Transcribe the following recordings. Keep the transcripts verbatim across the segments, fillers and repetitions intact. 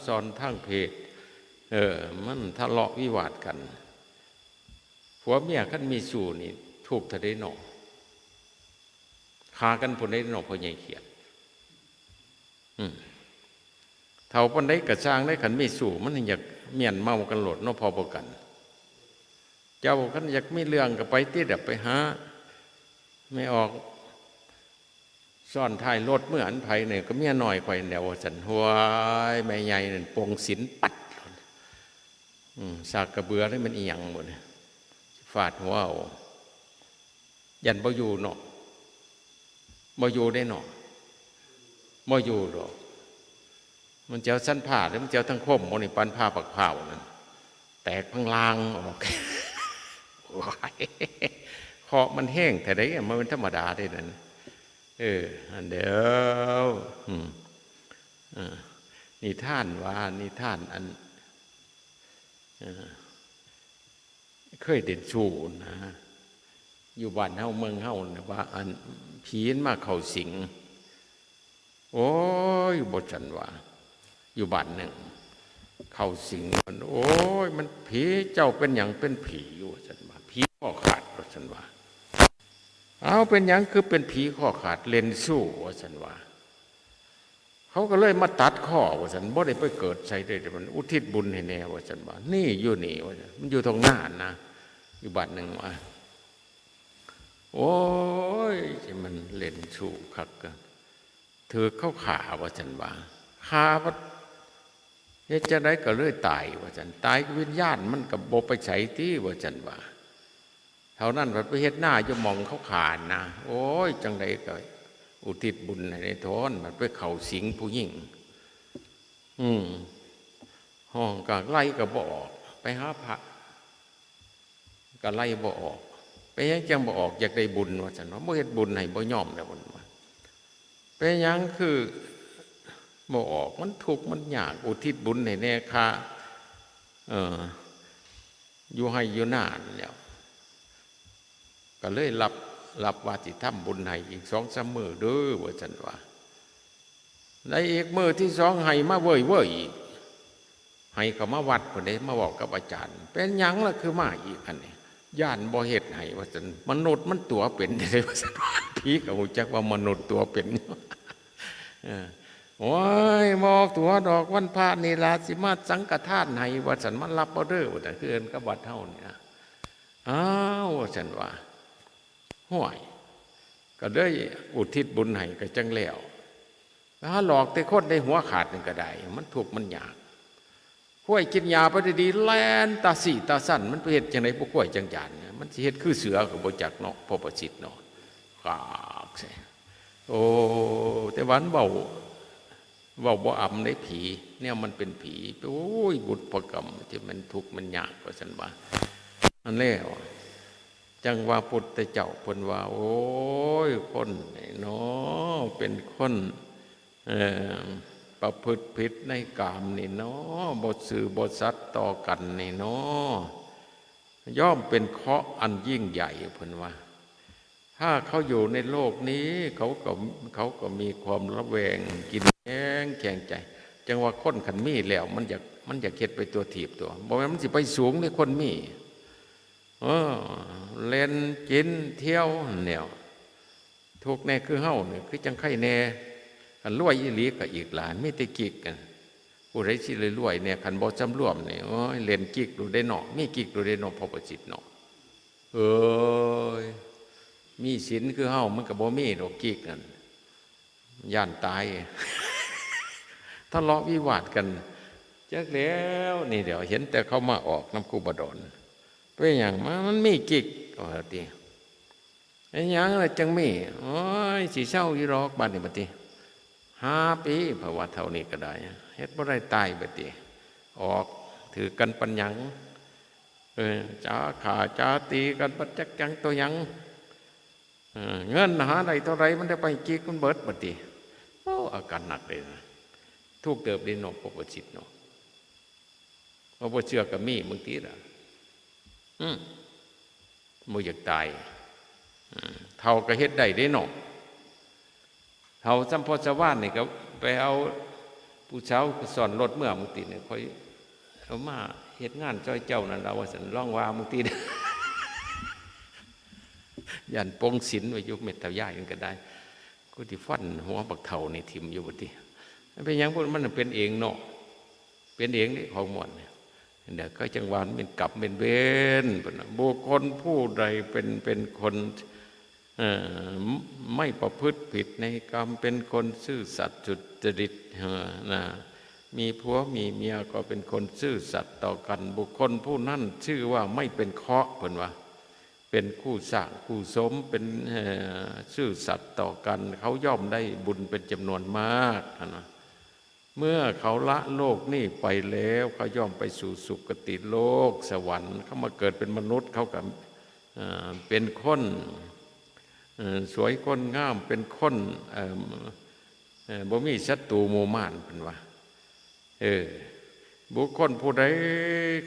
ซ้อนทางเพศ เออ มันทะเลาะวิวาทกัน ผัวเมียคันมีชู้นี่ ทุกข์เท่าใดเนาะ ฆ่ากันพู้นใดเนาะ พ่อใหญ่เขียด อืม เฒ่าปานใดก็ซ่างเด้ คันมีชู้ มันอยากเมียนเมากันโลดเนาะ พอบ่กัน เจ้าคันอยากมีเรื่องก็ไปติเด้อ ไปหา แม่ออก ซ้อนท้ายรถเมืออันไผเนี่ย ก็เมียน้อยข่อยแหล้ว ว่าซั่น ห้วย แม่ใหญ่นั่นปลงศีลปัด อืม สากกระเบือนี่มันอิหยังบ่เนี่ย ฟาดหัวเอา ยันบ่อยู่เนาะ บ่อยู่ได้เนาะ บ่อยู่ดอก มันเจ้าสันผ้าหรือมันเจ้าทั้งคมบ่นี่ ปานผ้าปักเผานั่น แตกพังลางออก โอ้ย เคราะห์มันแฮงแท้ใด มันเป็นธรรมดาได้นั่น เออ อันเดียว อืม เออ นิทานว่า นิทานอัน เออ เคยเล่นชู้นะ อยู่บ้านเฮาเมืองเฮานะ ว่าอันผีมันมาเข้าสิง โอ้ย บ่ซั่นว่า อยู่บ้านหนึ่ง เข้าสิงมัน โอ้ย มันผี เจ้าเป็นหยังเป็นผีอยู่ ว่าซั่นว่า ผีข้อขาด ว่าซั่นว่า เอา เป็นหยังคือเป็นผีข้อขาด เล่นชู้ ว่าซั่นว่า เขาก็เลยมาตัดข้อ ว่าซั่น บ่ได้ไปเกิดไสเด้ มันอุทิศบุญให้แน่ ว่าซั่นว่า นี่อยู่นี่ ว่าซั่น มันอยู่ตรงหน้านะ อยู่บ้านหนึ่งว่า โอ้ย มันเล่นชู้คัก ถืกเขาฆ่า ว่าซั่นว่า ฆ่าบัด เฮ็ดจั่งใดก็เลยตาย ว่าซั่น ตายวิญญาณมันก็บ่ไปไสติ ว่าซั่นว่า เท่านั้นบัดไปเฮ็ดนาอยู่หม่องเขาฆ่านะ โอ้ย จั่งใดก็อุทิศบุญให้ในโทน บัดไปเข้าสิงผู้หญิง อืม ห้องก็ไล่ก็บ่ออก ไปหาพระ ก็ไล่บ่ออก เป็นหยังจั่งบ่ออก อยากได้บุญ ว่าซั่นว่า บ่เฮ็ดบุญให้ บ่ยอมแล้ว เพิ่นว่า เป็นหยังคือบ่ออก มันทุกข์มันยาก อุทิศบุญให้แน่ ค่า เอ่อ อยู่ไฮ่อยู่นานั่นแหล้ว ก็เลยรับ รับว่าสิทำบุญให้อีกสองสามมื้อเด้อ ว่าซั่นว่า ในอีกมื้อที่สองไฮ่มาเว้ยๆ อีก ไฮ่เข้ามาวัดพุ้นเด้ มาเว้ากับอาจารย์ เป็นหยังล่ะคือมาอีกหั่นนี่ ย้านบ่เฮ็ดให้ ว่าซั่น มนุษย์มันตั๋วเป็นเด้ ว่าซั่น ผีก็ฮู้จักว่ามนุษย์ตั๋วเป็น เออ โอ้ย บ่ตั๋วดอก วันพระนี่ล่ะสิมาสังฆทานให้ ว่าซั่น มารับเอาเด้อ ว่าซั่น คือเอิ้นกับวัดเฮานี่นะ อ้าว ว่าซั่นว่า ห้วย ก็เลยอุทิศบุญให้ก็จั่งแล้ว หาหลอกแต่คนได้หัวขาดนี่ก็ได้ มันทุกข์มันยาก ควายกินหญ้าไปดีๆ แล่นตาสี่ตาสั้น มันไปเฮ็ดจั่งใดผู้ควายจั่งจานเนี่ย มันสิเฮ็ดคือเสือก็บ่จักเนาะ พ่อประสิทธิ์เนาะ กากใส่ โอ้ แต่ว่ามันเว้า เว้าบ่อำได้ผี แนวมันเป็นผี โอ้ย บุญพกรรมที่มันทุกข์มันยาก ว่าซั่นว่า อันแล้ว จั่งว่าพุทธเจ้าเพิ่นว่า โอ้ย คนนี่เนาะ เป็นคน เอ่อ ประพฤติผิดในกามนี่เนาะ บ่ซื่อบ่สัตย์ต่อกันนี่เนาะ ย่อมเป็นเคราะห์อันยิ่งใหญ่ เพิ่นว่า ถ้าเขาอยู่ในโลกนี้ เขาก็ เขาก็มีความระแวง กินแค้นแข็งใจ จั่งว่าคนคันมีแล้ว มันอยาก มันอยากเฮ็ดไปตัวถีบตัว บ่แม่นมันสิไปสูงในคนมี เออ เล่นกินเที่ยวหั่นแหล้ว ทุกข์แน่คือเฮานี่ คือจั่งไคแน่ คันรวยอีหลีก็อีกหลาย มีแต่กิ๊กกัน ผู้ใดสิรวยๆ แน่ คันบ่สำรวมนี่ โอ้ย เล่นกิ๊กโลดเด้เนาะ มีกิ๊กโลดเด้เนาะ พ่อประสิทธิ์เนาะ เอ้ย มีศีลคือเฮา มันก็บ่มีดอกกิ๊กนั่น ย้านตาย ทะเลาะวิวาทกัน จักแล้ว นี่เดี๋ยวเห็นแต่เขามาออกนำครูบาดอน เป็นหยังมา มันมีกิ๊ก ว่าติ เป็นหยังล่ะจั่งมี โอ้ย สิเซาอยู่ดอก บัดนี้ บัดนี้ ห้าปี เพราะว่าเท่านี้ก็ได้ เฮ็ดบ่ได้ ตาย บัดนี้ ออก ถือกันปานหยัง เออ จ๋าฆ่าจ๋าตีกัน บ่จักหยังตัวหยัง เออ เงินหาได้เท่าใด มันได้ไปให้กิ๊กมันเบิด บัดนี้ โอ้ อาการหนักเลยนะ ทุกข์เติบเด้เนาะ พ่อประสิทธิ์เนาะ บ่เชื่อก็มีบางทีล่ะ อืม บ่อยากตาย อืม เฒ่าก็เฮ็ดได้เด้เนาะ เฒ่าส่ำพ่อสะว่านนี่ก็ไปเอา ผู้สาวซ้อนรถเมือมื้อตี้นี่ "ข้อยเอามาเฮ็ดงานซอยเจ้านั่นล่ะ" ว่าซั่น ลองว่ามื้อตี้ ย่านปลงศีลไว้อยู่ แม่เฒ่ายายนั่นก็ได้ กูสิฟันหัวบักเฒ่านี่ถิ่มอยู่บัดนี้ มันเป็นหยัง มันเป็นเองเนาะ เป็นเองเด้ของม่วนเนี่ย เดี๋ยวเขาจั่งว่ามันเป็นกรรมเป็นเวร บุคคลผู้ใดเป็น เป็นคน เอ่อ ไม่ประพฤติผิดในกรรม เป็นคนซื่อสัตย์สุจริต เอ่อ นะ มีผัวมีเมียก็เป็นคนซื่อสัตย์ต่อกัน บุคคลผู้นั้นชื่อว่าไม่เป็นเคราะห์ เพิ่นว่า เป็นคู่สร้างคู่สม เป็น เอ่อ ซื่อสัตย์ต่อกัน เขาย่อมได้บุญเป็นจำนวนมากนะ เมื่อเขาละโลกนี้ไปแล้ว เขาย่อมไปสู่สุคติโลกสวรรค์ เขามาเกิดเป็นมนุษย์ เขาก็ เอ่อ เป็นคน เอ่อ สวยคนงาม เป็นคน เอ่อ เอ่อ บ่มีศัตรูหมู่มาร เพิ่นว่า เออ บุคคลผู้ใด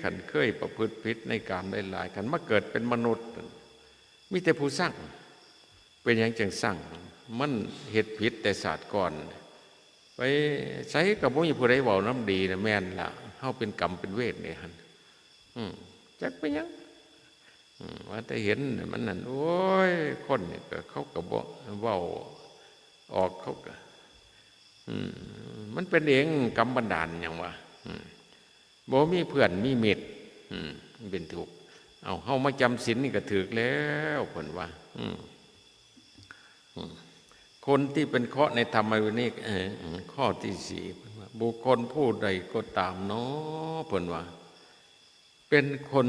คันเคยประพฤติผิดในกามหลายๆ คันมาเกิดเป็นมนุษย์ มีแต่ผู้ซัง เป็นหยังจั่งซัง มันเฮ็ดผิดแต่ชาติก่อน ไปไสก็บ่มีผู้ใดเว้านำดีนะ แม่นล่ะ เฮาเป็นกรรมเป็นเวรนี่หั่น อืม จักเป็นหยัง อืม ว่าแต่เห็นมันนั่น โอ้ย คนนี่ก็เขาก็บ่เว้าออก เขาก็ อืม มันเป็นเอง กรรมบันดาลหยังวะ อืม บ่มีเพื่อนมีมิตร อืม มันเป็นทุกข์ เอา เฮามาจำศีลนี่ก็ถูกแล้ว เพิ่นว่า อืม อืม คนที่เป็นเคราะห์ในธรรมวินัย เอ่อ ข้อที่สี่ เพิ่นว่า บุคคลผู้ใดก็ตามเนาะ เพิ่นว่า เป็นคน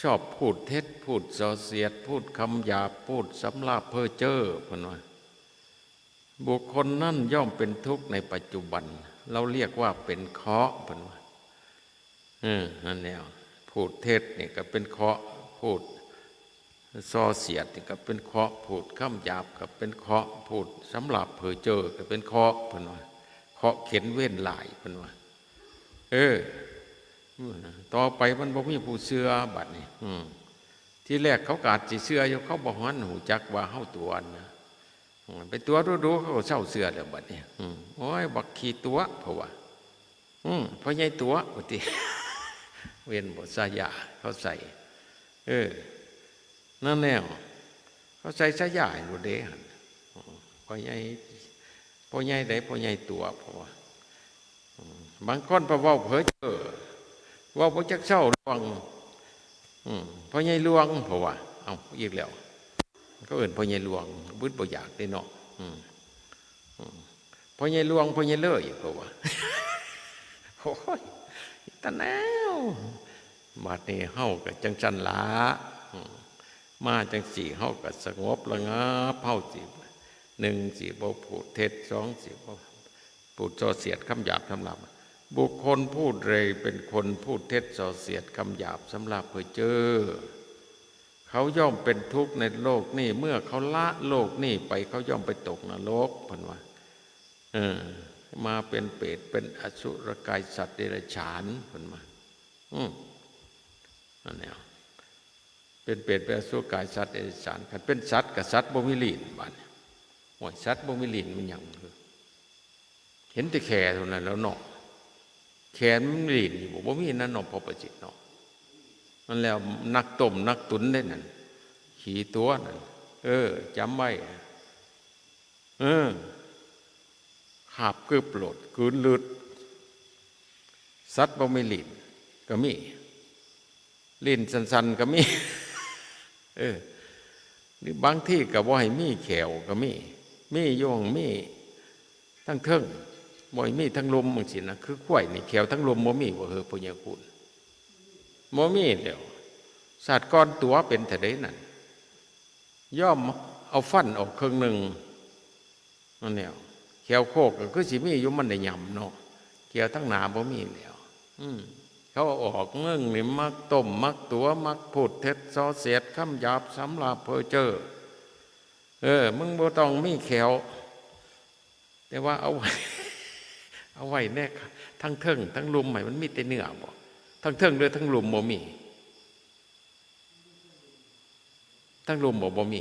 ชอบพูดเท็จ พูดส่อเสียด พูดคำหยาบ พูดสำลาบเพ้อเจ้อ เพิ่นว่า บุคคลนั้นย่อมเป็นทุกข์ในปัจจุบัน เราเรียกว่าเป็นเคราะห์ เพิ่นว่า เออ นั่นแหละ พูดเท็จนี่ก็เป็นเคราะห์ พูดส่อเสียดนี่ก็เป็นเคราะห์ พูดคำหยาบก็เป็นเคราะห์ พูดสำลาบเพ้อเจ้อก็เป็นเคราะห์ เพิ่นว่า เคราะห์เข็ญเวรหลาย เพิ่นว่า เออ ต่อไปมันบ่มีผู้เชื่อบัดนี้ อืม ทีแรกเขาก็อาจสิเชื่ออยู่ เขาบ่หันหูจักว่าเฮาตั๋วนะ อืม ไปตั๋วดูๆ เขาก็เซาเชื่อแล้วบัดนี้ อืม โอ้ย บักขี้ตั๋ว เพราะว่า อืม พ่อใหญ่ตั๋ว ว่าติ เว้นบ่ ฉายาเขาใส่ เออ นั่นแหละ เขาใส่ฉายาให้โลดเด้หั่น อืม พ่อใหญ่ พ่อใหญ่ใด พ่อใหญ่ตั๋ว เพราะว่า อืม บางคนพอเว้าเพ้อเจ้อ เว้าบ่จักเซาลวง อืม พ่อใหญ่ลวง เพราะว่า เอ้า อีกแล้ว เขาเอิ้นพ่อใหญ่ลวง บึดบ่อยากเด้เนาะ อืม อืม พ่อใหญ่ลวง พ่อใหญ่เลย เพราะว่า โอ้ย ตะแนว บัดนี้เฮาก็จั่งซั้นละ อืม มาจั่งซี้ เฮาก็สงบระงับ เฮาสิ หนึ่ง สิบ่พูดเท็จ สอง สิบ่พูดส่อเสียดคำหยาบสำลาบ บุคคลผู้ใดเป็นคนพูดเท็จส่อเสียดคำหยาบสำลาบเพ้อเจ้อ เขาย่อมเป็นทุกข์ในโลกนี้ เมื่อเขาละโลกนี้ไป เขาย่อมไปตกนรก เพิ่นว่า เออ มาเป็นเปรต เป็นอสุรกายสัตว์เดรัจฉาน เพิ่นว่า อืม นั่นแหละ เป็นเปรต เป็นอสุรกายสัตว์เดรัจฉาน คันเป็นสัตว์ก็สัตว์บ่มีลิ้น บัดนี้ โอ้ย สัตว์บ่มีลิ้นมันหยัง เห็นแต่แข้เท่านั้นแล้วเนาะ แข้มันมีลิ้นอยู่บ่ บ่มีนั่นเนาะ พ่อประสิทธิ์เนาะ นั่นแล้ว นักต้มนักตุ๋นเด้นั่น ขี้ตั๋วนั่น เออ จำไว้ เออ คาบกึบโลด กลืนลืด สัตว์บ่มีลิ้นก็มี ลิ้นสั้นๆก็มี เออ หรือบางทีก็บ่ให้มีแข้วก็มี มีอยู่หั่น มีทั้งเทิง บ่ให้มีทั้งลุ่มจั่งซี้นะ คือควายนี่แข้วทั้งลุ่มบ่มีบ่ เฮ้อ พ่อใหญ่คูณ บ่มีแล้ว ชาติก่อนตั๋วเป็นเท่าใดนั่น ยอมเอาฟันออกครึ่งหนึ่ง นั่นแหละ แข้วโคกก็คือสิมีอยู่ มันได้หย่ำเนาะ แข้วทั้งหน้าบ่มีแล้ว อืม เขาเอาออก มึงนี่มักต้ม มักตั๋ว มักพูดเท็จส่อเสียดคำหยาบสำลาบเพ้อเจ้อ เออ มึงบ่ต้องมีแข้ว แต่ว่าเอาไว้ เอาไว้แน่ ทั้งเทิงทั้งลุ่มให้มันมีแต่เนื้อบ่ ทั้งเทิงหรือทั้งลุ่มบ่มี ทั้งลุ่มบ่ บ่มี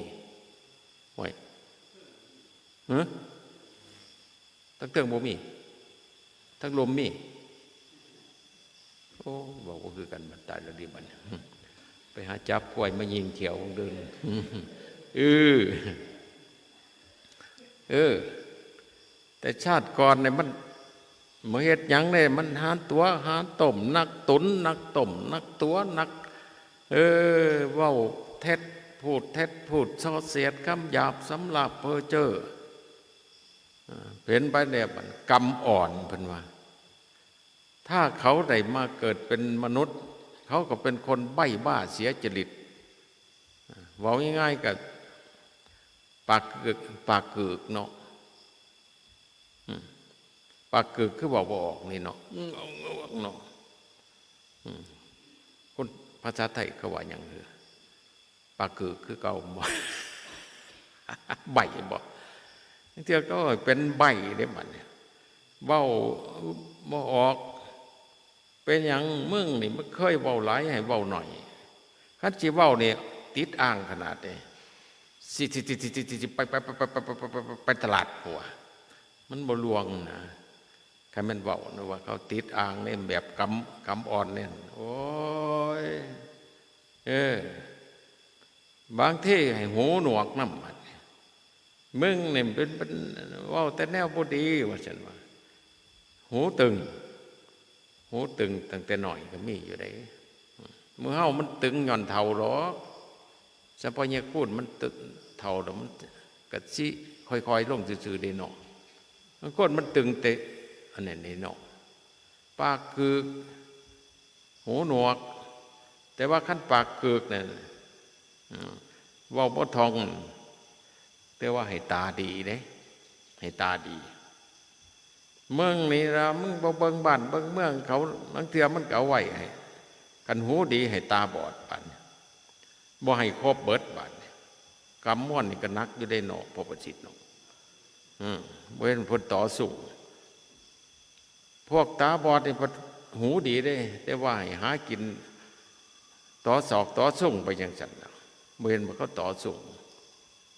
โอ้ย ฮะ ทั้งเทิงบ่มี ทั้งลมมี โอ้ บอกว่าคือกันมันตายแล้วดีบัดนี้ ไปหาจับควายมายิงเขียวเดิน เออ เออ แต่ชาติก่อนเนี่ยมันมาเฮ็ดหยังเนี่ย มันหาตั๋วหาต้ม นักตุน นักต้ม นักตั๋ว นัก เออ เว้าเท็จ พูดเท็จ พูดส่อเสียดคำหยาบสำหรับเพ้อเจ้อ อ่า เป็นไปเนี่ยมันกรรมอ่อนเพิ่นว่า ถ้าเขาได้มาเกิดเป็นมนุษย์ เขาก็เป็นคนใบ้บ้าเสียจริต อ่า เว้าง่ายๆ ก็ปากกึก ปากกึกเนาะ อืม ปากกึกคือเว้าบ่ออกนี่เนาะ อืม เอา เอา เอาเนาะ อืม คนภาษาไทยเขาว่าหยังเหรอ ปากกึกคือเก่าบ่ ใบ้บ่ เทื่อก็เป็นใบ้เด้บัดเนี่ย เว้าบ่ออก เป็นหยังมึงนี่มันเคยเว้าหลายให้เว้าหน่อย คันสิเว้านี่ติดอ่างขนาดนี้ สิ สิ สิ สิ สิ สิ ไป ไป ไป ไป ไป ไป ไป ไปตลาดผัว มันบ่ลวงนะ คันแม่นเว้านะว่าเขาติดอ่างนี่แบบกำ กำอ่อนเนี่ย โอ้ย เออ บางทีให้หูหนวกนำบัดนี้ มึงนี่เป็น เป็นเว้าแต่แนวบ่ดี ว่าซั่นว่า หูตึง หูตึงตั้งแต่น้อยก็มีอยู่เด้ มื้อเฮามันตึงย้อนเฒ่าดอก สัพพะยะคูณมันตึงเฒ่าดอก มันก็สิค่อยๆ ลงซื่อๆ เด้เนาะ บางคนมันตึงแต่อันนั้นนี่เนาะ ปากกึก หูหนวก แต่ว่าคันปากกึกนั่น อืม เว้าบ่ท่อง แต่ว่าให้ตาดีเด้ ให้ตาดี มึงนี่ล่ะ มึงบ่เบิ่งบ้านเบิ่งเมืองเขา ลางเทื่อมันก็เอาไว้ให้ คันหูดีให้ตาบอดบัดนี้ บ่ให้ครบเบิดบัดนี้ กรรมม่วนนี่ก็หนักอยู่เด้เนาะ พระประสิทธิ์เนาะ อืม บ่เห็นเพิ่นต่อสู้ พวกตาบอดนี่เพิ่นหูดีเด้ แต่ว่าให้หากินต่อซอกต่อซุ่งไปจังซั่นน่ะ บ่เห็นว่าเขาต่อซุ่ง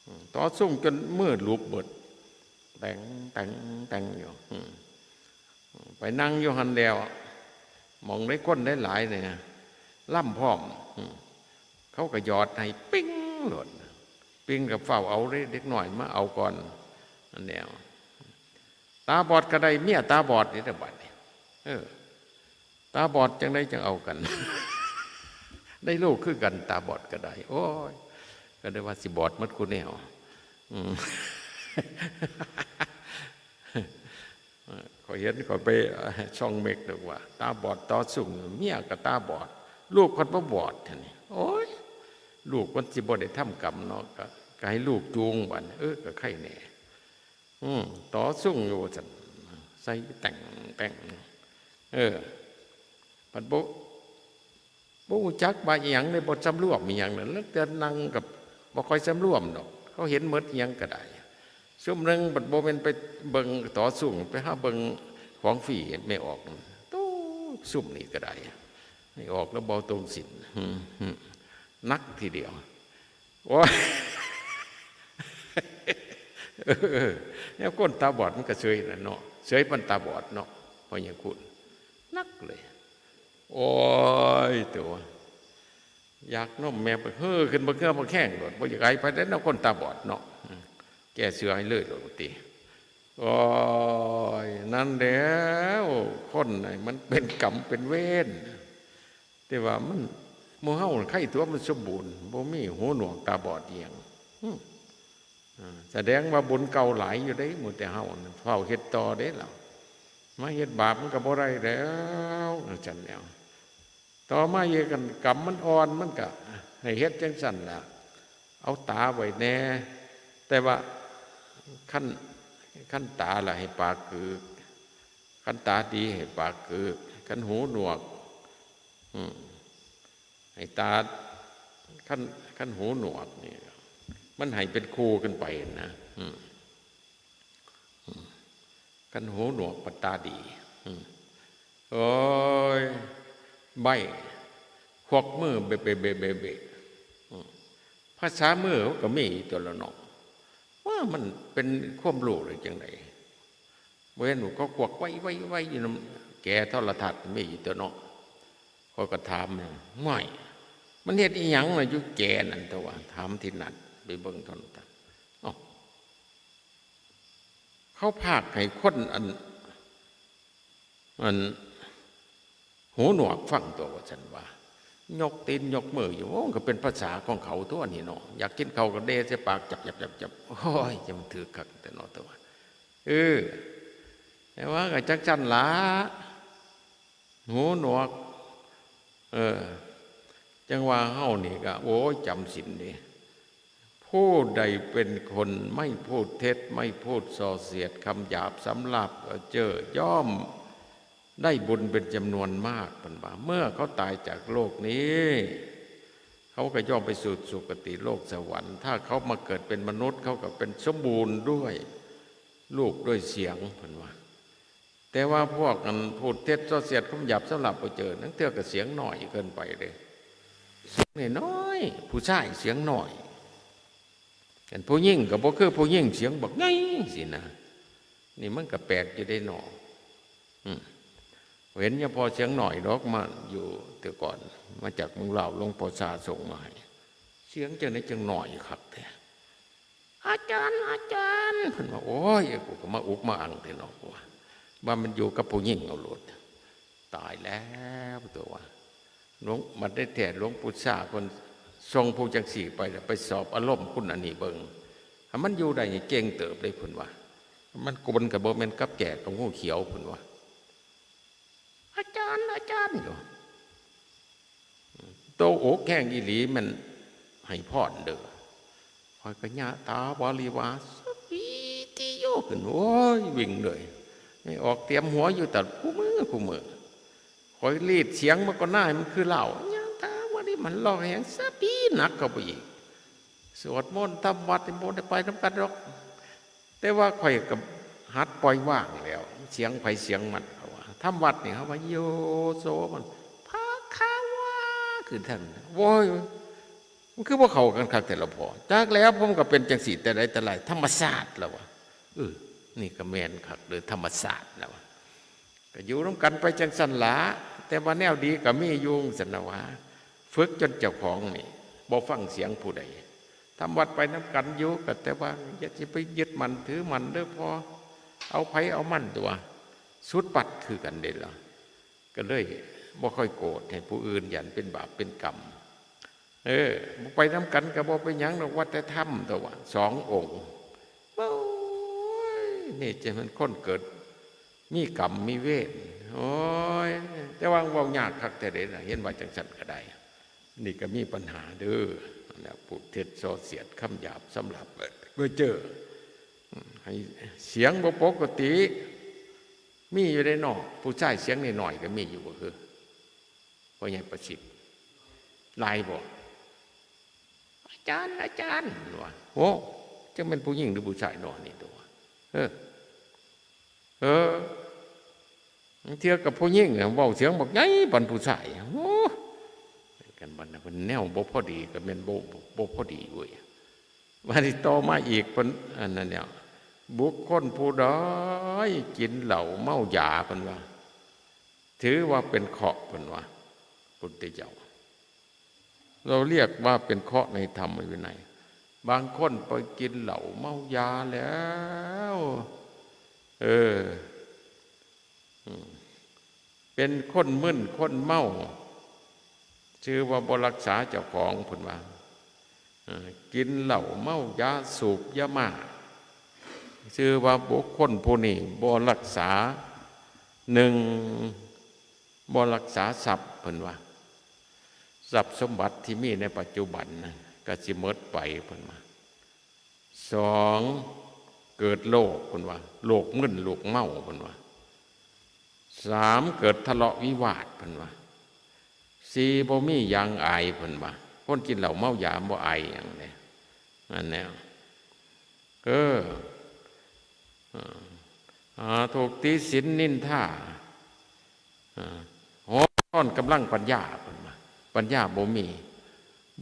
อืม ต่อซุ่งจนมือหลุบเบิด แตง แตง แตงอยู่ อืม ไปนั่งอยู่หั่นแล้ว หม่องใดคนหลายๆ เนี่ย ลำพร้อม อืม เขาก็หยอดให้ปิ้งโลด ปิ้งก็ฟ้าวเอาเด้ เด็กน้อยมาเอาก่อน อันแนว ตาบอดก็ได้เมียตาบอดนี่เด้อบัดนี้ เออ ตาบอดจังได๋จังเอากัน ได้ลูกคือกันตาบอดก็ได้ โอ้ย ก็ได้ว่าสิบอดหมดคู่แนว อืม ข้อยเห็นข้อยไปส่องเม็กดอกว่า ตาบอดต่อซุ่ง เมียก็ตาบอด ลูกเพิ่นบ่บอด หั่นนี่ โอ้ย ลูกเพิ่นสิบ่ได้ทำกรรมเนาะ ก็ ก็ให้ลูกจูงบัด เออ ก็ไคแหน่ อืม ต่อซุ่งอยู่ว่าซั่น ใส่แต่ง แต่ง เออ บัดบ่ บ่รู้จักว่าอิหยังเลย บ่สำรวมอิหยังเลย แล้วแต่นั่งกับบ่ค่อยสำรวมดอก เขาเห็นหมดอิหยังก็ได้ ซุมหนึ่งบัดบ่แม่นไปเบิ่งต่อซุ่ง ไปหาเบิ่งของฟรีแม่ออก ตู้ ซุมนี้ก็ได้ แม่ออกแล้วบ่ตรงศีล อืม อืม หนักทีเดียว โอ้ย เออ เนี่ยคนตาบอดมันก็เสยน่ะเนาะ เสยปานตาบอดเนาะ พญาคุณ หนักเลย โอ้ย ตัว อยากนมแม่ไปเฮ้อขึ้นบ่เกือบ่แข้งโลด บ่อยากให้ไปได้เนาะ คนตาบอดเนาะ อืม แก้เสือให้เลยโลดติ โอ้ย นั่นแล้ว คนน่ะมันเป็นกรรมเป็นเวร แต่ว่ามัน หมู่เฮาไคตัวมันสมบูรณ์ บ่มีหูหนวกตาบอดอิหยัง อืม อ่า แสดงว่าบุญเก่าหลายอยู่เด้ หมู่แต่เฮาน่ะ เฝ้าเฮ็ดต่อเด้ล่ะ มาเฮ็ดบาปมันก็บ่ได้แล้ว จั่งซั่นแหล้ว ต่อมาอีกกัน กรรมมันอ่อน มันก็ให้เฮ็ดจั่งซั่นล่ะ เอาตาไว้แหน่ แต่ว่าคัน คันตาล่ะให้ปากกึก คันตาดีให้ปากกึก คันหูหนวก อืม ให้ตา คัน คันหูหนวกนี่ มันให้เป็นคู่กันไปนะ อืม อืม คันหูหนวกปัดตาดี อืม โอ้ย ใบ้ ควักมือเบะเบะเบะเบะเบะ อืม ภาษามือมันก็มีตัวละเนาะ ว่ามันเป็นความรู้หรือจั่งใด เห็นเขากวักไว้ไว้ไว้อยู่นำแกโทรทัศน์มีอยู่ตัวเนาะ ข้อยก็ถามมัน "ห้วย มันเฮ็ดอีหยังน่ะอยู่แกนั่น" แต่ว่าถามที่นั่น ไปเบิ่งโทรทัศน์ เอ้า เขาพากย์ให้คนอัน อัน หูหนวกฟังตัว ว่าซั่นว่า ยกตีนยกมืออยู่ โอ้ ก็เป็นภาษาของเขาตัวนี้เนาะ อยากกินข้าวก็เดใส่ปาก จับจับจับจับ โอ้ย จะมันถือคักแต่เนาะ แต่ว่า เออ แต่ว่าก็จักซั่นล่ะ หูหนวก เออ จังว่าเฮานี่ก็ โอ้ย จำศีลเด้ ผู้ใดเป็นคนไม่พูดเท็จ ไม่พูดส่อเสียดคำหยาบสำหรับเจ้อ ย่อมได้บุญเป็นจำนวนมาก เพิ่นว่า เมื่อเขาตายจากโลกนี้ เขาก็ย่อมไปสู่สุคติโลกสวรรค์ ถ้าเขามาเกิดเป็นมนุษย์ เขาก็เป็นสมบูรณ์ด้วยรูปด้วยเสียง เพิ่นว่า แต่ว่าพวกอันพูดเท็จส่อเสียดคำหยาบสำหรับเจ้อ ลางเทื่อก็เสียงน้อยเกินไปเด้ เสียงน้อยๆ ผู้ชายเสียงน้อย อันผู้หญิงก็บ่คือผู้หญิงเสียงบักใหญ่สินะ นี่มันก็แปลกอยู่เด้เนาะ อืม เห็นเฉพาะเสียงน้อยดอก มาอยู่แต่ก่อน มาจากเมืองลาว หลวงพ่อชาส่งมาให้ เสียงจังได๋จังน้อยคักแท้ "อาจารย์ อาจารย์" เพิ่นว่า โอ้ย กูก็มาอุกมาอังแท้เนาะ กูว่า ว่ามันอยู่กับผู้หญิงเอาโลด ตายแล้วตัวว่า หลวง บัดได้แท้หลวงปู่ชาเพิ่นส่งผู้จังซี่ไปแล้ว ไปสอบอารมณ์คุณอันนี้เบิ่ง ถ้ามันอยู่ได้นี่เก่งเติบเลย เพิ่นว่า มันกวนก็บ่แม่นกับแกะกับงูเขียว เพิ่นว่า อาจารย์ อาจารย์อยู่ โตอกแห้งอีหลี แม่นให้พรเด้อ ข้อยก็ยะถาวาริวา สัพพีติโย ขึ้น โอ้ย วิ่งเลย ให้ออกเตรียมหัวอยู่แต่คู่มื้อคู่มื้อ ข้อยลีดเสียงมันก็น่าให้มันคือเหล้า ยะถาวาริ มันร้องแฮง สัพพี หนักเข้าไปอีก สวดมนต์ทำวัตรนี่บ่ได้ไปนำกันดอก แต่ว่าข้อยก็หัดปล่อยวางแล้ว เสียงไผเสียงมัน เขาว่า ทำวัตรนี่เขาว่า โยโส มัน ภะคะวา คือท่าน โว้ย มันคือบ่เข้ากันคักแท้ละพ่อ จักแล้ว ผมก็เป็นจังซี่แต่ใดแต่ไร ธรรมชาติแล้ววะ เออ นี่ก็แม่นคักเด้อ ธรรมชาติแล้ววะ ก็อยู่นำกันไปจังซั่นล่ะ แต่ว่าแนวดีก็มีอยู่ ซั่นนะว่า ฝึกจนเจ้าของนี่บ่ฟังเสียงผู้ใด ทำวัตรไปนำกันอยู่ ก็แต่ว่าอย่าสิไปยึดมั่นถือมั่นเด้อพ่อ เอาไผเอามันตัว สุดปัดคือกันเด้ล่ะ ก็เลยบ่ค่อยโกรธให้ผู้อื่น ย้านเป็นบาปเป็นกรรม เออ บ่ไปนำกันก็บ่เป็นหยังดอก ว่าแต่ทำตัวว่า สององค์ โอ้ย นี่จะเป็นคนเกิด มีกรรมมีเวร โอ้ย แต่ว่าเว้ายากคักแท้เด้ล่ะ เห็นว่าจังซั่นก็ได้ นี่ก็มีปัญหาเด้อ นั่นแหละ พูดเท็จส่อเสียดคำหยาบสำหรับเบ้อเจ้อ ให้เสียงบ่ปกติ มีอยู่เด้เนาะ ผู้ชายเสียงน้อยๆก็มีอยู่บ่คือ พ่อใหญ่ประสิทธิ์ หลายบ่ อาจารย์ อาจารย์ ว่า โอ้ จักแม่นผู้หญิงหรือผู้ชายเนาะนี่ตัว เออ เออ ลางเทื่อกับผู้หญิงน่ะเว้าเสียงบักใหญ่ปานผู้ชาย โอ้ กันบัดน่ะ เพิ่นแนวบ่พอดีก็แม่นบ่ บ่พอดีเว้ย บัดนี้ต่อมาอีก เพิ่น อันนั้นเนี่ย บุคคลผู้ใดกินเหล้าเมายา เพิ่นว่า ถือว่าเป็นเคราะห์ เพิ่นว่า พุทธเจ้า เราเรียกว่าเป็นเคราะห์ในธรรมวินัย บางคนไปกินเหล้าเมายาแล้ว เออ อืม เป็นคนมึนคนเมา ชื่อว่าบ่รักษาเจ้าของ เพิ่นว่า เออ กินเหล้าเมายาสูบยาม่า ชื่อว่าบุคคลผู้นี้บ่รักษา หนึ่ง บ่รักษาทรัพย์ เพิ่นว่า ทรัพย์สมบัติที่มีในปัจจุบันนะ ก็สิหมดไป เพิ่นว่า สอง เกิดโรค เพิ่นว่า โรคมึนโรคเมา เพิ่นว่า สาม เกิดทะเลาะวิวาท เพิ่นว่า สี่ บ่มียางอาย เพิ่นว่า คนกินเหล้าเมายาบ่อายหยังเด้ นั่นแหละ เออ อ่า อ่า ถูกติฉินนินทา อ่า หก อ่อนกำลังปัญญา เพิ่นว่า ปัญญาบ่มี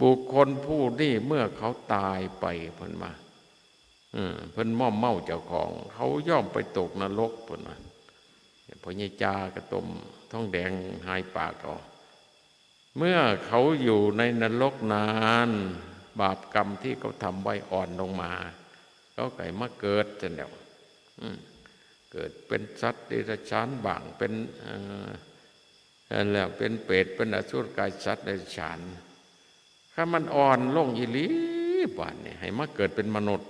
บุคคลผู้นี้เมื่อเขาตายไป เพิ่นว่า เออ เพิ่นม่อมเมาเจ้าของ เขาย่อมไปตกนรก เพิ่นว่า พ่อใหญ่จาก็ต้มทองแดงหายปากเอา เมื่อเขาอยู่ในนรกนาน บาปกรรมที่เขาทำไว้อ่อนลงมา เขาก็ให้มาเกิดซั่นแหล้ว อืม เกิดเป็นสัตว์เดรัจฉานบ้าง เป็น เอ่อ นั่นแหละ เป็นเปรต เป็นอสุรกายสัตว์เดรัจฉาน คันมันอ่อนลงอีหลี บาดนี้ให้มาเกิดเป็นมนุษย์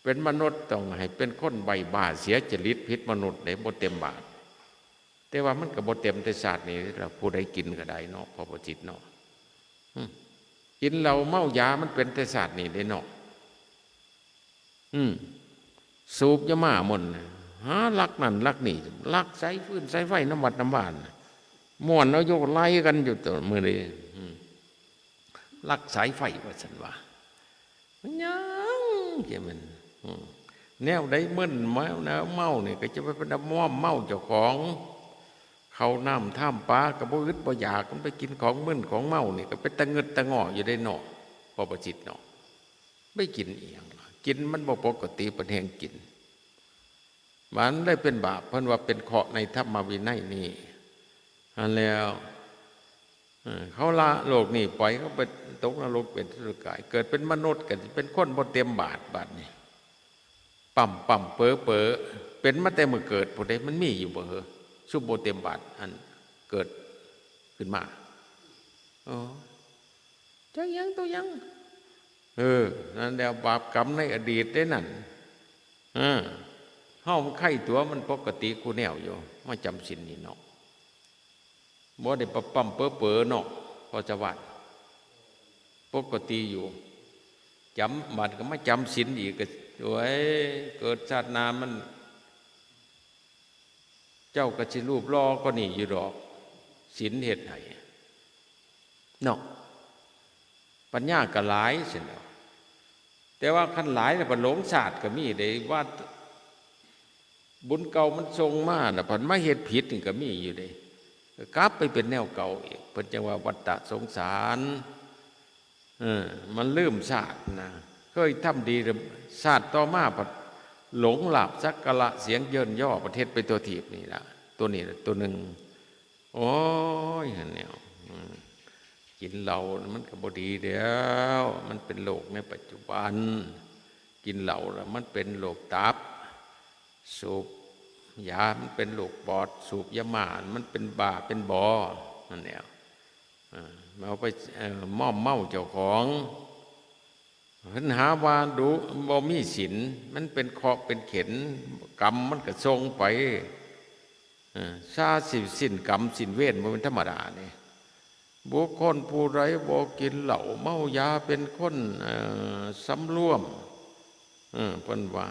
เป็นมนุษย์ต้องให้เป็นคนใบ้บ้าเสียจริตผิดมนุษย์เด้ บ่เต็มบาท แต่ว่ามันก็บ่เต็มแต่ชาตินี้ล่ะ ผู้ใดกินก็ได้เนาะ พอประจิตเนาะ อืม กินเหล้าเมายามันเป็นแต่ชาตินี้เด้เนาะ อืม สูบยาม่าม่วนน่ะ หาลักนั่นลักนี่ ลักสายฟืนสายไฟนำวัดนำวาน่ะ ม่วนเอาอยู่ไล่กันอยู่ตัวมื้อนี้ อืม ลักสายไฟว่าซั่นว่า มันหยังจะแม่น อืม แนวใดมึนเมา แนวเมานี่ก็จะไปเป็นม่อมเมาเจ้าของ ข้าวน้ำท่ามปลาก็บ่อึดบ่อยาก มันไปกินของมึนของเมานี่ก็เป็นตะงึดตะงออยู่เด้เนาะ พอประจิตเนาะ ไปกินอีหยังล่ะ กินมันบ่ปกติ เพิ่นแฮ่งกิน มันได้เป็นบาป เพิ่นว่าเป็นเคราะห์ในธรรมวินัยนี่ อันแล้ว เออ เขาละโลกนี้ ปล่อยเขาไปตกนรกเป็นอสุรกาย เกิดเป็นมนุษย์ก็สิเป็นคนบ่เต็มบาท บาดนี้ ปั๊มปั๊มเป๋อเป๋อ เป็นมาแต่มื้อเกิดพุ้นเด้ มันมีอยู่บ่เหรอ ซุมบ่เต็มบาท อันเกิดขึ้นมา อ๋อ จักหยังตัวหยัง เออ นั่นแหละ บาปกรรมในอดีตเด้นั่น เออ เฮามันไข้ตัว มันปกติคู่แนวอยู่ มาจำศีลนี่เนาะ บ่ได้ปะปั๊มเป๋อเป๋อเนาะ พอจะว่า ปกติอยู่ จำ บัดก็มาจำศีลอีกก็ โอ้ย เกิดชาติหน้ามัน เจ้าก็สิรูปหล่อกว่านี้อยู่ดอก ศีลเฮ็ดให้ เนาะ ปัญญาก็หลายซั่นแหล้ว แต่ว่าคันหลายแล้วบัดหลงชาติก็มีเด้ ว่าบุญเก่ามันส่งมาน่ะ บัดมาเฮ็ดผิดนี่ก็มีอยู่เด้ ก็กลับไปเป็นแนวเก่าอีก เพิ่นจั่งว่าวัฏฏะสงสาร เออ มันลืมชาตินะ เคยทำดี ชาติต่อมาบัดหลงลาภสักการะเสียงเยินยอ บัดเฮ็ดไปทั่วทีปนี่ล่ะ ตัวนี้ล่ะตัวหนึ่ง โอ้ย หั้นแหล้ว อืม กินเหล้ามันก็บ่ดีแล้ว มันเป็นโรคในปัจจุบัน กินเหล้าแล้วมันเป็นโรคตับ สูบยามันเป็นโรคปอด สูบยาม่ามันเป็นบ้าเป็นบอ หั้นแหล้ว อ่า เอาไป เอ่อ ม่อมเมาเจ้าของ เพิ่นหาว่าดุ บ่มีศีล มันเป็นเคราะห์เป็นเข็ญ กรรมมันก็ส่งไป เออ ซาสิสิ้นกรรมสิ้นเวร บ่แม่นธรรมดานี่ บุคคลผู้ใดบ่กินเหล้าเมายาเป็นคน เอ่อ สำรวม เออ เพิ่นว่า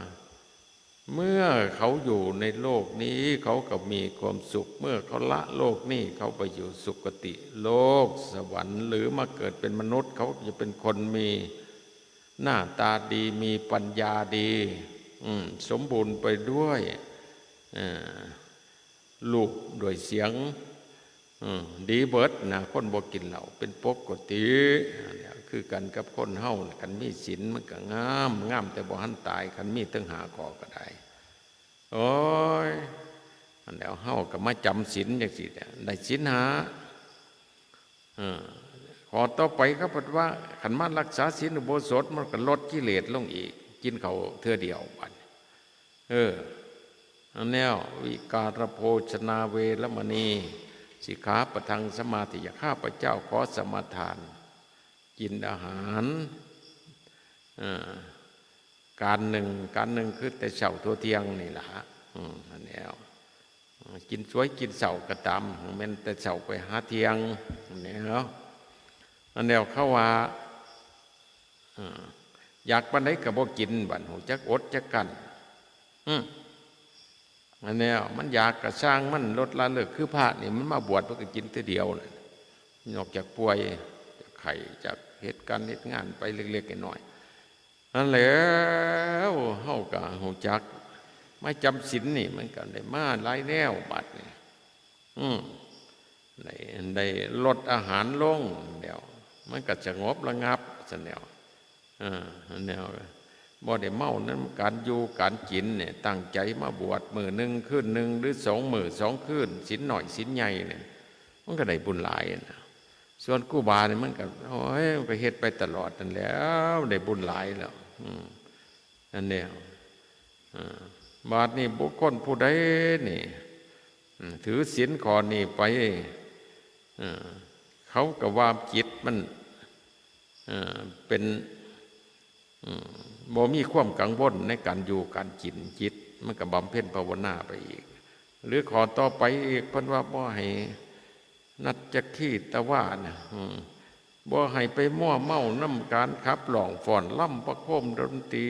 เมื่อเขาอยู่ในโลกนี้ เขาก็มีความสุข เมื่อเขาละโลกนี้ เขาไปอยู่สุคติโลกสวรรค์ หรือมาเกิดเป็นมนุษย์ เขาจะเป็นคนมีหน้าตาดี มีปัญญาดี อืม สมบูรณ์ไปด้วย เอ่อ รูปด้วยเสียง อืม ดีเบิดนะ คนบ่กินเหล้าเป็นปกติ อันเนี้ยคือกันกับคนเฮาน่ะ คันมีศีลมันก็งาม งามแต่บ่ทันตาย คันมีตั้งห้าข้อก็ได้ โอ้ย อันแล้วเฮาก็มาจำศีลจังซี่เนี่ย ได้ศีลห้า เออ ข้อต่อไปเขาเพิ่นว่า คันมารักษาศีลอุโบสถ มันก็ลดกิเลสลงอีก กินข้าวเทื่อเดียวบัดนี้ เออ อันแนว วิการโภชนาเวรมณี สิกขาปะทังสมาธิยา ข้าพเจ้าขอสมาทาน กินอาหาร เอ่อ การหนึ่ง การหนึ่งคือแต่เช้าทั่วเที่ยงนี่ล่ะ อืม อันแนว กินสวยกินเช้าก็ตาม แม่นแต่เช้าไปหาเที่ยง อันแนว อันแนวเขาว่า เอ่อ อยากปานใดก็บ่กิน บัดฮู้จักอดจักกลั้น อืม อันเนี้ยมันอยากกะซ่างมัน ลดละเลิก คือพระนี่มันมาบวชมันก็กินเทื่อเดียวน่ะ นอกจากป่วย จากไข้ จากเหตุการณ์เหตุงานไปเล็กๆน้อยๆ นั่นแหล้ว เฮาก็ฮู้จัก มาจำศีลนี่มันก็ได้มาหลายแนวบัดนี่ อืม ได้ ได้ลดอาหารลงแล้ว มันก็สงบระงับซั่นแหล้ว เออ แนว บ่ได้เมานำการอยู่การกินเนี่ย ตั้งใจมาบวชมื้อหนึ่งคืนหนึ่ง หรือสองมื้อสองคืน ศีลน้อยศีลใหญ่เนี่ย มันก็ได้บุญหลายนะ ส่วนครูบาเนี่ยมันก็ โอ้ย มันก็เฮ็ดไปตลอดนั่นแหล้ว ได้บุญหลายแล้ว อืม นั่นแหละ อ่า บาดนี้บุคคลผู้ใดนี่ อืม ถือศีลข้อนี้ไป อ่า เขาก็ว่าจิตมัน อ่า เป็น อืม บ่มีความกังวลในการอยู่การกิน จิตมันก็บำเพ็ญภาวนาไปอีก หรือข้อต่อไปอีก เพิ่นว่าบ่ให้ นัจจคีตวานะ อืม บ่ให้ไปมั่วเมานำการขับร้องฟ้อนรำประโคมดนตรี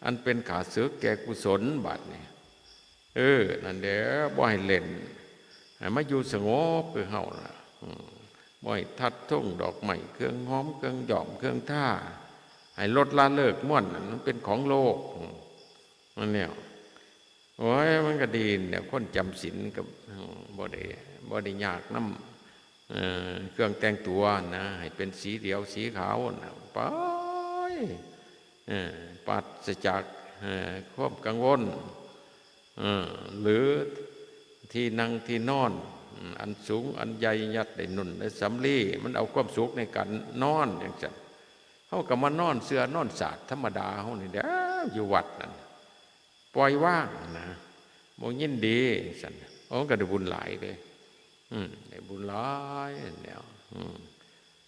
อันเป็นข้าศึกแก่กุศล บาดนี้ เออ นั่นแหละ บ่ให้เล่น ให้มาอยู่สงบคือเฮาน่ะ อืม บ่ให้ทัดธงดอกไม้ เครื่องหอม เครื่องย้อม เครื่องทา ให้ลดละเลิกม่วน นั่นมันเป็นของโลก อืม นั่นแหละ โอ้ย มันก็ดีเนี่ย คนจำศีลก็ อืม บ่ได้ บ่ได้ยากนำ เอ่อ เครื่องแต่งตัวนะ ให้เป็นสีเดียวสีขาวนะ ไป เอ่อ ปราศจาก เอ่อ ความกังวล เอ่อ หรือที่นั่งที่นอน อืม อันสูงอันใหญ่ ยัดได้นุ่นได้สำลี มันเอาความสุขในการนอนจั่งซั้น เฮาก็มานอนเสื่อนอนสาดธรรมดาเฮานี่แหละ อยู่วัดนั่น ปล่อยวางนะ บ่ยินดี ซั่น โอ้ ก็ได้บุญหลายเด้ อืม ได้บุญหลายแนว อืม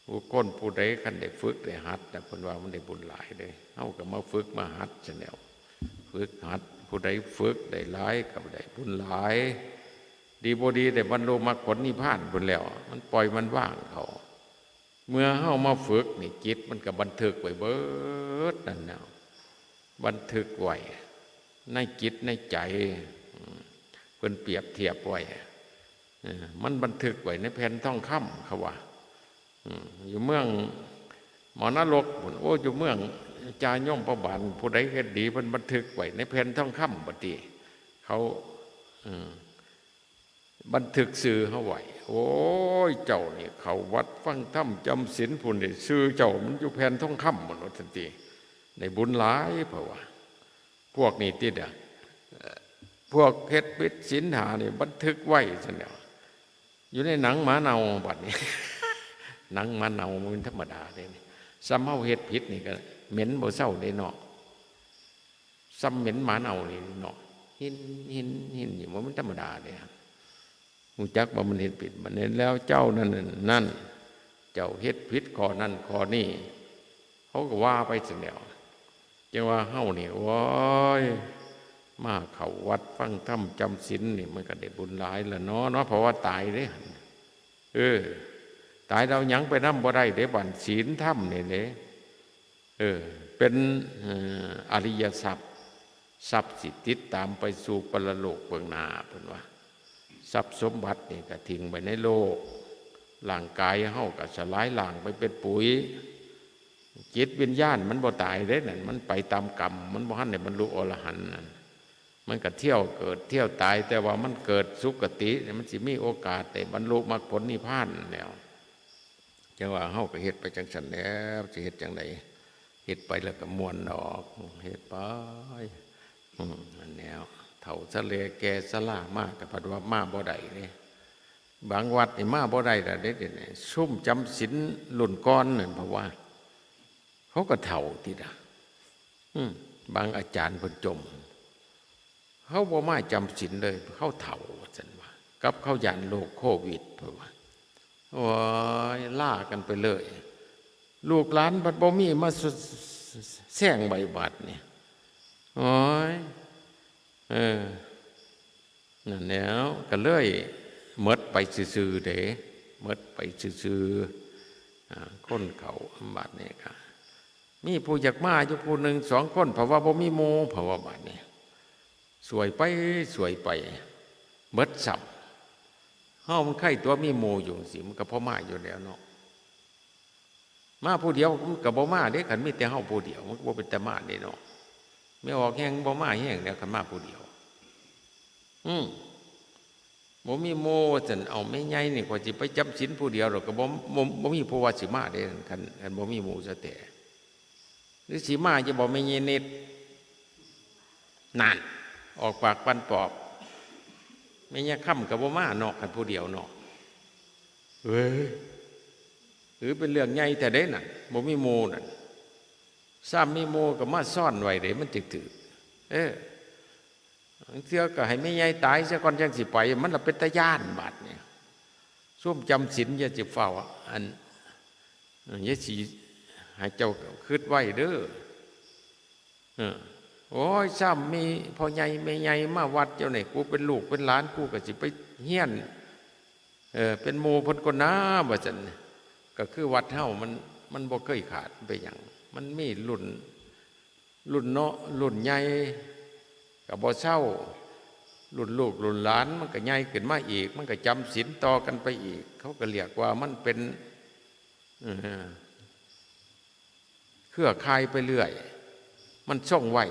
บุคคลผู้ใดคันได้ฝึกได้หัดนะ เพิ่นว่ามันได้บุญหลายเด้ เฮาก็มาฝึกมาหัดซั่นแหล้ว ฝึกหัด ผู้ใดฝึกได้หลายก็ได้บุญหลาย ดีบ่ดีได้บรรลุมรรคผลนิพพานพุ้นแหล้ว มันปล่อยมันวางเขา เมื่อเฮามาฝึกนี่ จิตมันก็บันทึกไว้เบิดนั่นแหละ บันทึกไว้ในจิตในใจ อืม เพิ่นเปรียบเทียบไว้ เออ มันบันทึกไว้ในแผ่นทองคำ เขาว่า อืม อยู่เมืองมรณรกพุ้น โอ้ อยู่เมืองจายมพบาล ผู้ใดเฮ็ดดี เพิ่นบันทึกไว้ในแผ่นทองคำ บัดนี้ เขา อืม บันทึกชื่อเฮาไว้ โอ้ย เจ้านี่เข้าวัดฟังธรรมจำศีลพุ้นนี่ ชื่อเจ้ามันอยู่แผ่นทองคำพุ้น ว่าซั่นติ ได้บุญหลาย เพราะว่า พวกนี้ติดอะ พวกเฮ็ดผิดศีลห้านี่บันทึกไว้ซั่นแหล้ว อยู่ในหนังหมาเน่าบัดนี้ หนังหมาเน่ามันธรรมดาเด้นี่ ส่ำเฮาเฮ็ดผิดนี่ก็เหม็นบ่เซาเด้เนาะ ส่ำเหม็นหมาเน่านี่เนาะ หิน หิน หิน นี่บ่แม่นธรรมดาเด้ ฮู้จักว่ามันเฮ็ดผิด บัดนี้แล้วเจ้านั่นน่ะ นั่น เจ้าเฮ็ดผิดข้อนั้นข้อนี้ เขาก็ว่าไปซั่นแหล้ว จั่งว่าเฮานี่ โอ้ย มาเข้าวัดฟังธรรมจำศีลนี่ มันก็ได้บุญหลายละเนาะ เนาะ เพราะว่าตายเด้ เออ ตายแล้วหยังไปนำบ่ได้เด้ บัดศีลธรรมนี่เด้ เออ เป็น เอ่อ อริยทรัพย์ ทรัพย์สิติดตามไปสู่ปรโลกเบื้องหน้า เพิ่นว่า ทรัพย์สมบัตินี่ก็ทิ้งไว้ในโลก ร่างกายเฮาก็สลายร่างไปเป็นปุ๋ย จิตวิญญาณมันบ่ตายเด้นั่น มันไปตามกรรม มันบ่ทันได้บรรลุอรหันต์นั่น มันก็เที่ยวเกิดเที่ยวตาย แต่ว่ามันเกิดสุคติ มันสิมีโอกาสได้บรรลุมรรคผลนิพพานแล้ว จั่งว่าเฮาก็เฮ็ดไปจั่งซั้นแหล้ว สิเฮ็ดจั่งใด เฮ็ดไปแล้วก็ม่วนดอก เฮ็ดไป อืม อันแนว เฒ่าชะแลแก่ชรามาก็พัดว่ามาบ่ได้เด้ บางวัดนี่มาบ่ได้ละเด้ เดี๋ยวนี้ ซุมจำศีลรุ่นก่อนนั่น เพราะว่า เขาก็เฒ่าติดะ อืม บางอาจารย์เพิ่นจม เขาบ่มาจำศีลเลย เขาเฒ่า ว่าซั่นว่า กับเขาย้านโรคโควิด เพิ่นว่า โอ้ย ลากันไปเลย ลูกหลานบัดบ่มีมาส- แซงใบบัดนี่ โอ้ย เออ นั่นแหล้ว ก็เลยหมดไปซื่อๆเด้ หมดไปซื่อๆ อ่า คนเขาบัดนี้ก็ มีผู้อยากมาอยู่ผู้หนึ่งสองคน เพราะว่าบ่มีหมู่ เพราะว่าบัดนี้ สวยไปสวยไป เบิดซ้ำ เฮามันไคตัวมีหมู่อยู่สิ มันก็พอมาอยู่แล้วเนาะ มาผู้เดียวมันก็บ่มาเด้ คันมีแต่เฮาผู้เดียว มันก็บ่เป็นตามาเด้เนาะ แม่ออกแฮงบ่มาแฮงแล้ว คันมาผู้เดียว อืม บ่มีหมู่ว่าซั่น เอาแม่ใหญ่นี่ ข้อยสิไปจำศีลผู้เดียวดอก ก็บ่ บ่ บ่มีผู้ว่าสิมาเด้ คัน คันบ่มีหมู่ซะแท้ หรือสิมาอยู่บ่แม่ใหญ่นิด นั่น ออกปากปันปอบ แม่ใหญ่คำก็บ่มาเนาะ คันผู้เดียวเนาะ เอ้ย หรือเป็นเรื่องใหญ่แท้เด้นั่น บ่มีหมู่นั่น ซ้ำมีหมู่ก็มาซ่อนไว้เด้ มันจึงถืก เออ บางเทื่อก็ให้แม่ใหญ่ตายซะก่อนจั่งสิไป มันละเป็นตาย้านบาดนี่ ซุมจำศีลอย่าสิฟ้าว อัน อย่าสิให้เจ้าคิดไว้เด้อ เออ โอ้ย ซ้ำมีพ่อใหญ่แม่ใหญ่มาวัดเจ้านี่ กูเป็นลูกเป็นหลาน กูก็สิไปเฮียน เออ เป็นหมู่เพิ่นก่อนนะ ว่าซั่น ก็คือวัดเฮามัน มันบ่เคยขาด เป็นหยัง มันมีรุ่น รุ่นเนาะ รุ่นใหญ่ก็บ่เซา รุ่นลูกรุ่นหลานมันก็ใหญ่ขึ้นมาอีก มันก็จำศีลต่อกันไปอีก เขาก็เรียกว่ามันเป็น เออ เครือข่ายไปเรื่อย มันทรงไว้